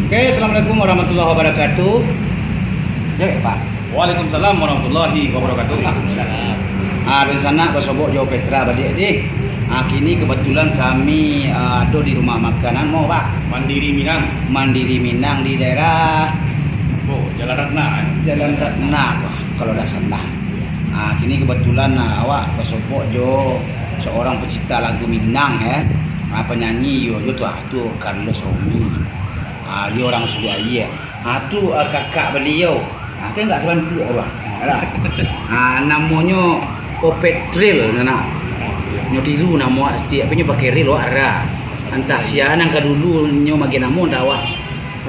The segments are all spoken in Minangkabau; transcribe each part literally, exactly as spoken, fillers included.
Oke, assalamualaikum warahmatullahi wabarakatuh. Jawab, Pak. Waalaikumsalam warahmatullahi wabarakatuh. Waalaikumsalam. Ah, dunsanak basobok jo Petra baliak deh. Ah, kini kebetulan kami, ah, ado di rumah makanan, mau, Pak? Mandiri Minang. Mandiri Minang di daerah Oh, Jalan Ratna, eh? Jalan Ratna, wah, kalau dak salah. Ah, kini kebetulan, ah, awak basobok jo seorang pencipta lagu Minang, eh. Ah, penyanyi yo jo tu, ah, tu Carlos Romi. Ah, dia orang Sulik Aia. Ah, tu, ah, kakak beliau. Ah, kan enggak sebantuk tu, ah. Alah. Ah, namonyo Opetril, nah. Nyo tiru namo setiap nyo pakai ril wak ra. Antah sia nan ka dulu nyo magai namo, antah awak.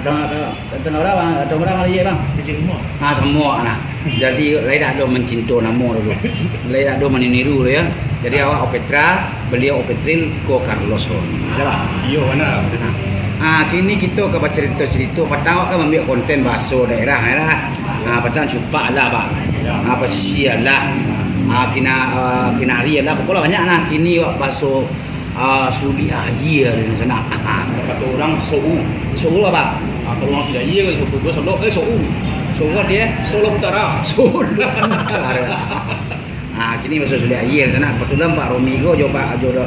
Atau, atau, atau urang, atau urang lagi, Bang? Cuci rumah. Ah, samo nah. Jadi, lai dak ado mancinto namo dulu. Lai dak ado maniniru tu, ya. Jadi, awak Opetra, beliau Opetril, ko Carlos ko. Ya, Bang? Iyo, bana. Ah, kini kito ka bacarito-carito, patang awak kan mambuek konten bahaso daerah, ya lah. Ah, patang cupak lah, Bang. Ya. Ah, pasisia lah. Ah, kina-, ah, kinari lah. Pokoklah banyak lah. Kini awak bahaso Ah, Sulik Aia di sana. Kato urang, Sou. Sou apo? Ah, kalau urang Sulik Aia, Sou, Sou, Sou, eh, Sou. Sou dia? Solo Utara. Solo Utara. Ah, kini bahaso Sulik Aia di sana. Kebetulan Pak Romi ko jo Pak, jo Uda,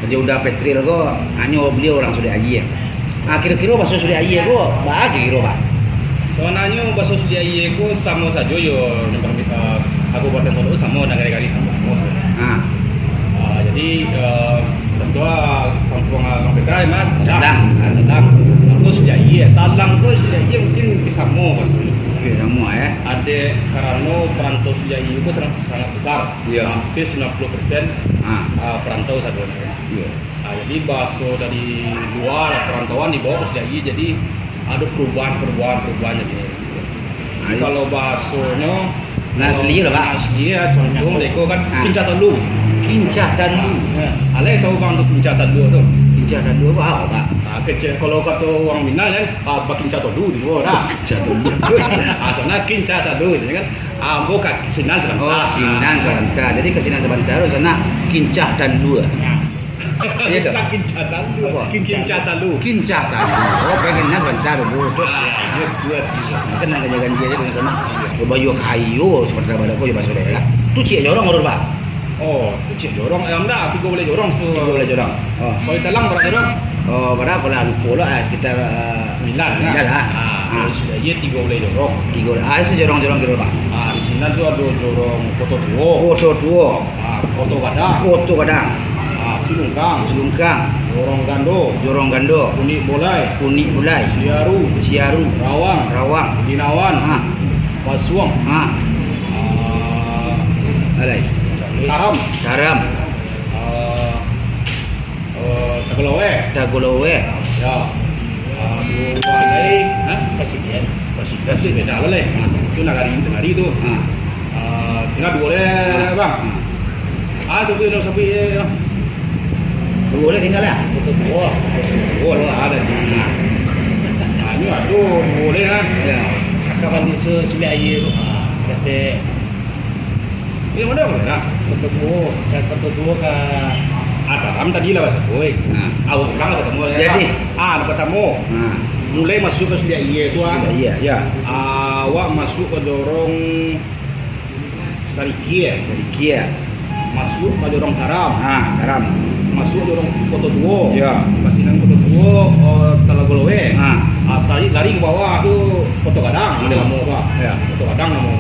jo Uda Petril ko, hanyo beliau urang Sulik Aia. Ah, kiro-kiro bahaso Sulik Aia ko, baa kiro-kiro, Pak? Sabananyo, bahaso Sulik Aia ko samo sajo yo, eh, Kabupaten Solok tu samo, nagari-nagari samo-samo sabananyo. Ha. Ah, jadi, eh, contoh, ah, kampuang, ah, Bang Petra, Mat. Talang. Ah, Talang. Bahaso Sulik Aia. Talang ko Sulik Aia mungkin hampir samo bahasonyo. Hampir samo, eh. Ado karano parantau Sulik Aia ko terang-, sangat besar. Iya. Hampir sembilan puluh persen, ha, ah, parantau sadonyo. Iya. Ah, jadi bahaso dari lua, perantauan dibawa ka Sulik Aia, jadi ado perubahan-perubahan, perubahan jadi. Jadi, kalau bahasonyo, nan asli lah, Pak. Nan asli ya, contoh mereka kan, ah, kincah talu. Kincah talu. Ya. Alai tahu bang tu kincah talu tu? Kincah talu tu apo, Pak? Ah, kecil, kalau kato urang Minang kan, ah, bakincah talu tu, dah. Kincah talu. Ah, sabananyo kincah talu, ya kan? Ah, ambo ka sinan sabanta. Oh, sinan sabanta. Jadi ka sinan sabanta tu sanak kincah talu. Ya. Iya, dah. Bukan kincah talu. Apo? Kincah talu. Kincah talu. Oh, pengen nas bantar dulu tu. Ah, iya, kuat. Kan nak ganjil-ganjil aja dengan sana. Iya. Bayu kayu sementara pada kau bahaso daerah. Tu ciek jorong urut, Pak. Oh, tu ciek jorong. Eh, ndak, tigo baleh jorong situ. Tigo baleh jorong. Oh. Kalau di Talang bara jorong? Oh, bara apo lah, lupo lah, ah, sekitar, ah, sembilan lah. Sembilan lah. Ah, ah. Kalau di Sulik Aia tigo baleh jorong. Tigo. Ah, itu jorong-jorong kiro, Pak. Ah, di sinan tu ado jorong Koto Tuo. Koto Tuo. Ah, Koto Gadang. Koto Gadang. Ah, Silungkang. Silungkang. Jorong Gando. Jorong Gando. Kunik Bolai. Kunik Bolai. Siaru. Siaru. Rawang. Rawang. Linawan. Ah. Basuang. Ah. Ah. Alai. Taram. Taram. Ah, eh, Tagolowe. Tagolowe. Ya. Ah, duo balai. Hah? Pasirian. Pasirian sih beda lah, leh. Ah, itu nagari, nagari tu. Ah. Ah, tingga duo leh, ah, Bang. Ah. Ah, tu, tu, sapi, eh, Bang. Duo leh tingga lah. Duo. Duo lah, ada di. Ah, ini aduh, duo leh, kan? Ya. Kawan di Su-, Sulik Aia tu. Ah, kata Di ma ko lah? Koto Tuo, ka Koto Tuo ka Taram tadi lah, Bang, oi. Nah. Awak urang lah partamo, ya. Jadi? Ah, lah partamo. Nah. Mulai masuak ka Sulik Aia tu, ah. Sulik Aia, ya. Ah, awak masuak ka jorong Sarikia. Sarikia. Masuak ka jorong Taram. Ah, Taram. Masuak jorong Koto Tuo. Ya. Ka sinan Koto Tuo, eh, Tagolowe. Ah. Ah, tadi lari ka bawah tu Koto Gadang, ado namo tu. Ya. Koto Gadang namo.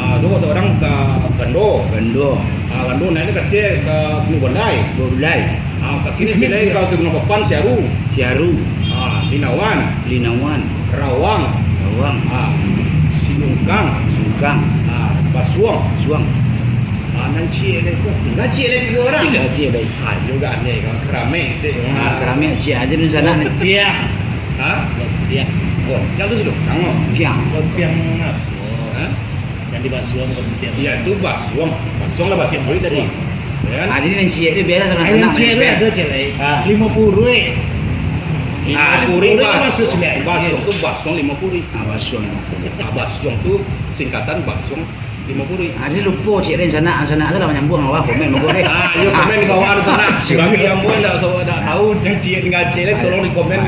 Ah, tu Koto Gadang ka Gando. Gando. Ah, Gando naiak ka ateh ka Kunik Bolai. Kunik Bolai. Ah, ka kiri ciek lai ka Gunung Papan, Siaru. Siaru. Ah, Linawan. Linawan. Rawang. Rawang. Ah, Silungkang. Silungkang. Ah, Basuang. Basuang. Ah, nan ciek lai ko. Nan ciek lai tigo urang. Tigo ciek lai. Ah, iyo agak aneh kan. Keramek ciek. Ah, Keramek ciek aja di sana ni. Piang. Hah? Piang. Oh, jauh tu sudah. Tangok. Piang. Piang. Hah? Yang di Basuang, bukan Butiar. Iya, itu Basuang. Basuang lah, Basuang. Basuang. Tadi. Ya kan? Ah, jadi nan ciek tu biasa. Ah, nan ciek tu ado ciek lai. Ah. Limo puruik. Limo puruik. Ah, limo puruik Bas-, masuk Sulik Aia. Basuang tu Basuang limo puruik. Ah, Basuang limo puruik. Ah, Basuang tu singkatan Basuang Limo puluh. Ah, jadi lupo ciek den sanak, sanak tu lah manyambuang awak komen mangko deh. Ah, iyo, komen di bawah tu sanak. Bagi yang mau ndak, so, ndak tahu, yang ciek tinggal ciek, tolong di komen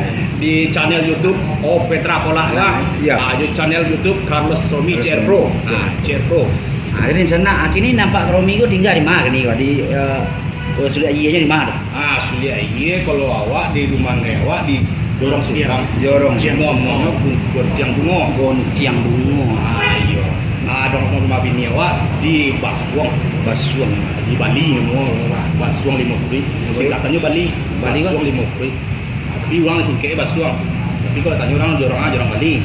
di channel YouTube Oh Petra Kolak lah. Iya. Ah, di channel YouTube Carlos Romi C R Pro. Ah, C R Pro. Ah, jadi sanak, ah, kini nampak Romi ko tinggal di mana kini ko? Di, eh, oh, suliak aia nyo di mana tu? Ah, suliak aia kalau awak di rumah awak di Jorong Simpang. Jorong Simpang. Namonyo Gon-, Gontiang Bungo. Gontiang Bungo. Ah, iyo. Ah, dorong rumah bini awak di Basuang. Basuang. Di Bali namo, Basuang Limo Kurik. Singkatannyo Bali. Bali, Basuang Limo Kurik. Ah, tapi urang singkek Basuang. Tapi kalau tanyo urang Jorong, ah, Jorong Bali.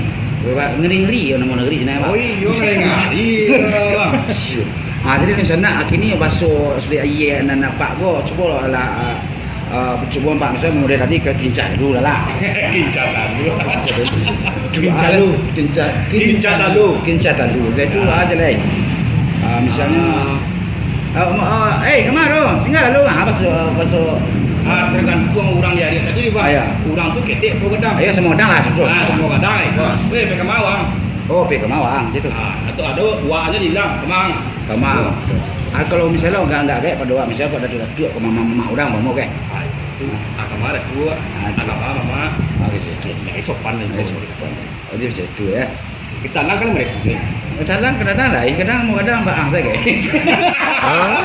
Weh, Pak, ngeri-ngeri yo namo nagari sinan, Pak. Oh, iyo, ngeri-ngeri, Bang. Ah, jadi di sanak, ah, kini baso suliak aia nan nampak ko, cubo lah, ah, ah, cubo nampak misal model tadi ka kincah dulu lah, lah. Kincah dulu. Kincah dulu. Kincah, kin-, Kincah dulu. Kincah dulu. Dah tu aja lah. Ah, misalnya, ah, ah, eh, kama tu? Singgah lalu. Ah, baso, baso. Ah, tergantung urang di hari tadi, Bang. Ah, ya. Urang tu ketek atau gadang? Ayo, samugadang lah, contoh. Ah, samugadang, eh. Weh, pai kama, Bang? Oh, pai kama, Bang, gitu. Ah, atau ado, wa-nyo ilang, Kama. Kama. Ah, kalau misalnya agak-agak kayak pada awak, misalnya pada datuak-datuak, ke mamak-mamak urang, mamak, kan? Ah, itu, ah, kama datuak, ah, kama mamak. Ah, gitu, gitu. Ya, sopan lah, eh, sopan. Oh, jadi macam itu, ya. Kita lang kan mereka tu. Kadang, kadang lah, eh, kadang mau kadang baang saja. Hah?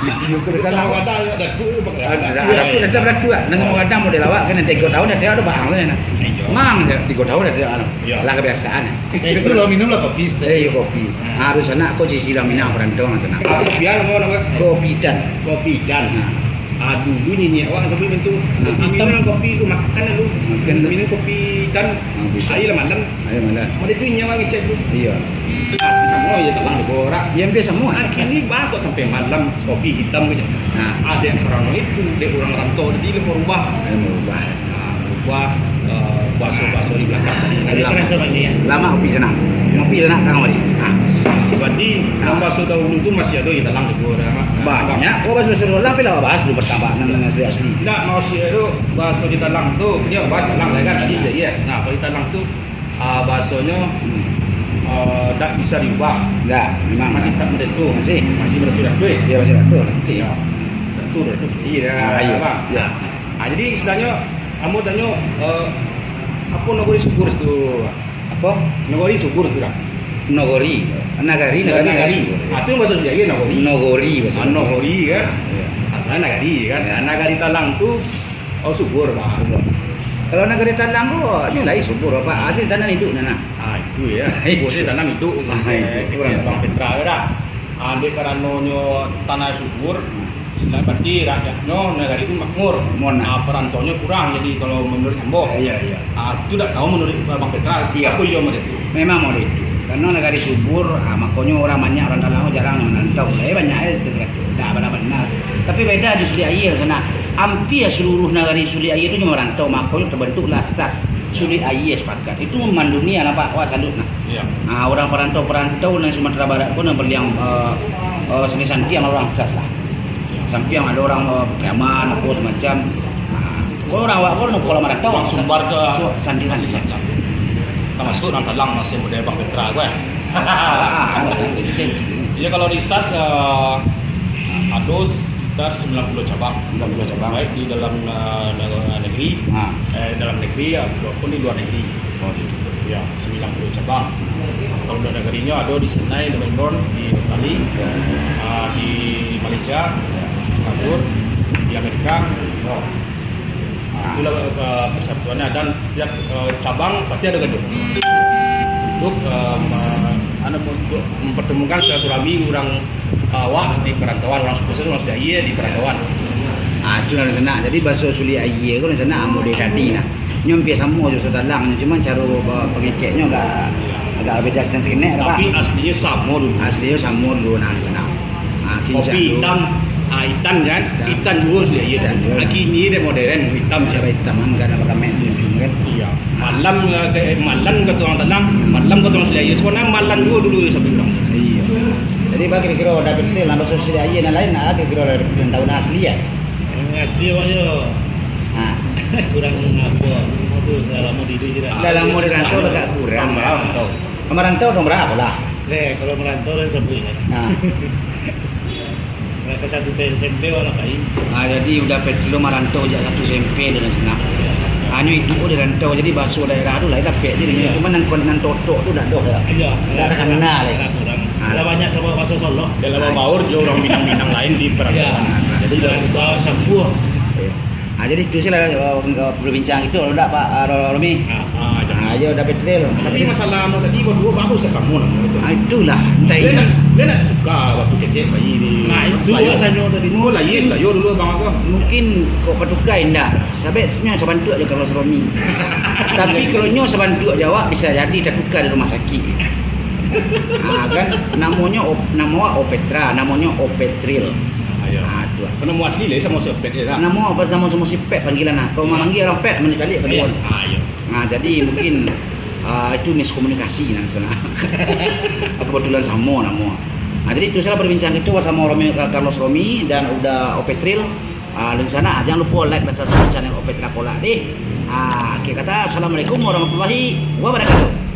Iyo, kadang. Sama kadang, datuak tu, Bang. Ada, ada, ada, ada berlaku lah. Nah, sama kadang model awak kan, tiga tahun dah, dia ada baang saja, nah. Iyo. Mang, tiga tahun dah, dia, anu. Iyo. Lah kebiasaan. Eh, itu lah minum lah kopi, Ustaz. Eh, iyo, kopi. Hmm. Harus sanak, kok cici lah minum perantau, sanak. Kopi anu, apa nama? Kopi hitam. Kopi hitam. Nah. Ah, dulu niniak awak sampai minum tu. Nah. Kopi hitam. Minum kopi tu, makan dulu. Makan dulu. Minum kopi hitam. Ah, kopi hitam. Ayo lah malam. Ayo malam. Model tu niniak awak ngecek tu. Iyo. Ah, sama ya, tenang dulu, orang. Ya, hampir sama. Ah, kini bah kok sampai malam kopi hitam aja. Nah. Ada yang karano itu, dek urang rantau tadi, dia berubah. Dia berubah. Ah, ubah, eh, baso-baso di balakang. Tapi lamo. Terasa balik, ya? Lamo kopi sanak. Kopi sanak datang balik. Ha. Berarti, ha, nan baso dahulu tu masih ado di dalam tu, dah, Mak? Banyak. Oh, baso-baso dalam, tapi lah bahas dulu pertama, nan, nan asli-asli. Ndak, maksudnyo tu, baso di dalam tu, dia bahas dalam, kan? Tadi sudah, iya. Nah, kalau di dalam tu, ah, bahasonyo, hmm, eh, ndak bisa diubah. Ndak, memang. Masih tetap model tu. Masih. Masih model tu, dah, tu, eh? Iya, masih model tu. Iya. Satu, dua, tu, iya, ah, iya, Bang. Iya. Ah, jadi, istilahnya, ambo tanyo, eh, apo nagori subur tu? Apo? Nagori subur tu, kan? Nagori. Nagari, nagari, nagari. Nagari. Ah, tu maksud dia, iya, nagori. Nagori, maksud dia. Ah, nagori, kan? Iya. Ah, sebenarnya nagari, kan? Iya. Ah, nagari Talang tu, oh, subur, Pak. Subur. Kalau nagari Talang tu, nyo lai subur, Pak. Hasil tanam hidup, nah, nah. Ah, itu, ya. Hasil tanam hidup. Ah, itu, kecil, kurang. Bang Petra, ya, dah. Ah, dek karanonyo tanah subur, hmm. Sila-, berarti rakyatnyo, nagari tu makmur. Mon. Ah, parantaunyo kurang, jadi kalau menurut ambo. Iya, iya. Ah, tu dak tahu menurut Bang Petra, iya, apo iyo model tu? Memang model tu. Karena nagari subur, ah, makonyo urang banyak, urang dalam jarang yang merantau. Eh, banyak, eh, tergantung. Dak bana-bana. Tapi beda di Sulik Aia sana. Hampir seluruh nagari Sulik Aia tu cuma merantau, makonyo terbentuklah sas Sulik Aia Sepakat. Itu mandunia nampak, wah, salut nah. Iya. Ah, urang parantau-parantau nan Sumatera Barat pun nan berliang, eh, eh, santi-santi yang urang sas lah. Sampiang ado urang, eh, Piaman, apo semacam. Ah, kok urang awak pun kalau marantau, urang Sumbar ke, so, santi-santi. Masih santi. Termasuk urang Talang masih model Bang Petra tu, eh. Ah, ah, ah, itu, itu. Iya, kalau di sas, eh, ado sekitar sembilan puluh cabang. Sembilan puluh cabang. Baik di dalam, eh, neg-, negeri, ah, eh, dalam negeri, ataupun di luar negeri. Oh, gitu. Ya, sembilan puluh cabang. Kalau luar negerinyo ado di Sydney, di Melbourne, di Australia, ya, ah, di Malaysia, ya, Singapura, di Amerika. Oh. Ah, itulah, eh, persatuannya. Dan setiap, eh, cabang pasti ado gaduh. Untuk, eh, me-, anu, untuk mempertemukan silaturahmi urang awak di perantauan, urang suku saya, urang sudah iya di perantauan. Ah, itu nan sanak. Jadi, baso Sulik Aia ko nan sanak, ah, model tadi nah. Nyo hampir samo jo baso Talang, cuma caro, eh, pangeceknyo agak, agak beda saketek lah, Pak. Tapi aslinyo samo dulu. Aslinyo samo dulu, nah, sanak. Ah, kincah dulu. Kopi hitam, ah, hitam kan? Hitam. Hitam juo Sulik Aia. Hitam juo. Ah, kini dek modern, hitam. Cara hitam kan, karena pakai mek di ujung kan? Iya. Malam, eh, ke-, eh, malam kato urang Talang, malam kato urang Sulik Aia. Sebenarnya malam juo dulu sampai urang. Iya. Jadi, bah, kiro-kiro dah betul lah, baso Sulik Aia nan lain, nah, kiro-kiro dah betul, tahu nan asli, ya? Yang asli awak yo. Ha. Kurang apo, tu dah lamo di Indo je dah. Dah lamo di rantau, agak kurang. Tambah rantau. Tambah rantau, tahun berapa lah? Eh, kalau marantau urang sabuik lah. Nah. Ka satu S M P wala pai. Ah, jadi Uda Petril marantau jak satu S M P tu nan sinan. Hanyo iduik di rantau, jadi baso daerah tu lai dapek je. Iya. Cuma nan kon-, nan totok tu dak doh. Iya. Dak takana lai. Kurang. Ah. Lah banyak tabaso baso solok. Dia lah babaur jo urang Minang-Minang lain di Iya. perantauan. Jadi Jadi dah tahu sabuah. Ah, jadi itu sajolah, eh, berbincang itu, kalau dak, Pak, ah, Romi. Nah, Ah, jangan. Ah, yo, Uda Petril. Tapi masalah anu tadi, baduo bagus samo lah. Ah, itulah, entah Dia ini. Nak, dia nak tukar waktu ketek bayi ni. Nah, itu Layo. Lah tanyo tadi. Oh, lain lah. Yo dulu abang aku. Mungkin kok patukai indak. Sabab nyo sabantuak jo Carlos Romi. Tapi kalau nyo sabantuak jo awak, bisa jadi tatuka di rumah sakik. Ha, kan? Namonyo Op-, namo awak Opetra, namonyo Opetril. Ayo. Ha, tu lah. Namo asli lah samo si Opet je lah. Namo apa, samo-samo si Pet panggilan lah. Kalau mamanggia urang Pet, manyo caliak ka Iya. duo. Ah, iya. Ha, jadi mungkin, ah, itu miskomunikasi nan sana. Kebetulan samo namo. Ha, jadi itu sajolah perbincangan kito basamo Romi, Carlos Romi dan Uda Opetril. Ah, dan sana, jangan lupa like dan subscribe channel Opetra Kolak deh. Ah, akhir kata, Assalamualaikum warahmatullahi wabarakatuh.